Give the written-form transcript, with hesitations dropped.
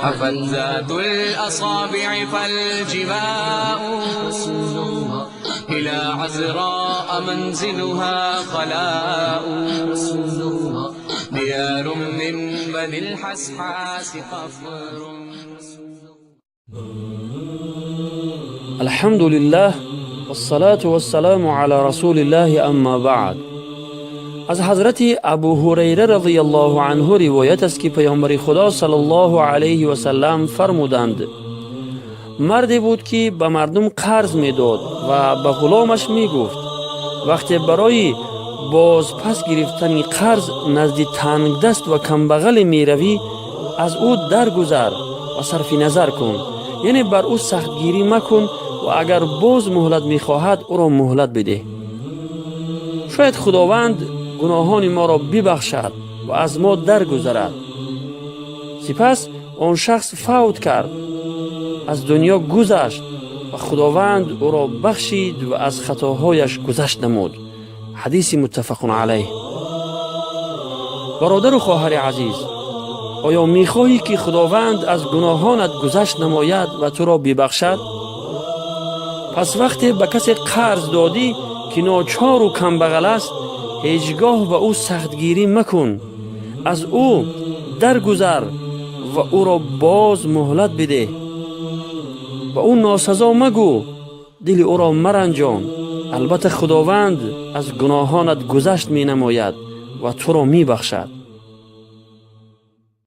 عفت ذات الأصابع فالجباء إلى عذراء منزلها خلاء ديار من بني الحسحاس قفر. الحمد لله والصلاة والسلام على رسول الله، أما بعد. Аз ҳазрати Абу Ҳурайра разияллоҳу анҳу ривоят аст, ки паёмбари Худо саллаллоҳу алайҳи васаллам фармуданд: «Марде буд, ки ба мардум қарз медод ва ба ғуломаш мегуфт: вақте барои бозпас гирифтани қарз назди тангдаст ва камбағале меравӣ, аз ӯ даргузар ва сарфи назар кун, яъне бар ӯ сахтгирӣ макун ва агар боз муҳлат мехоҳад, ӯро муҳлат бидеҳ. Шояд Худованд гуноҳони моро бибахшад ва аз мо даргузарад». Сипас он шахс фавт кард, аз дунё гузашт ва Худованд ӯро бахшид ва аз хатоҳояш гузашт намуд. Ҳадиси муттафақун алайҳ. Бародару хоҳари азиз, оё мехоҳӣ, ки Худованд аз гуноҳонат гузашт намояд ва туро бибахшад? Пас вақте ба касе қарз додӣ, ки ночору камбағал аст, ҳеҷ гоҳ ба ӯ сахтгирӣ макун, аз ӯ даргузар ва ӯро боз муҳлат бидеҳ. Ба ӯ носазо магӯ, дили ӯро маранҷон. Албатта, Худованд аз гуноҳонат гузашт менамояд ва туро мебахшад.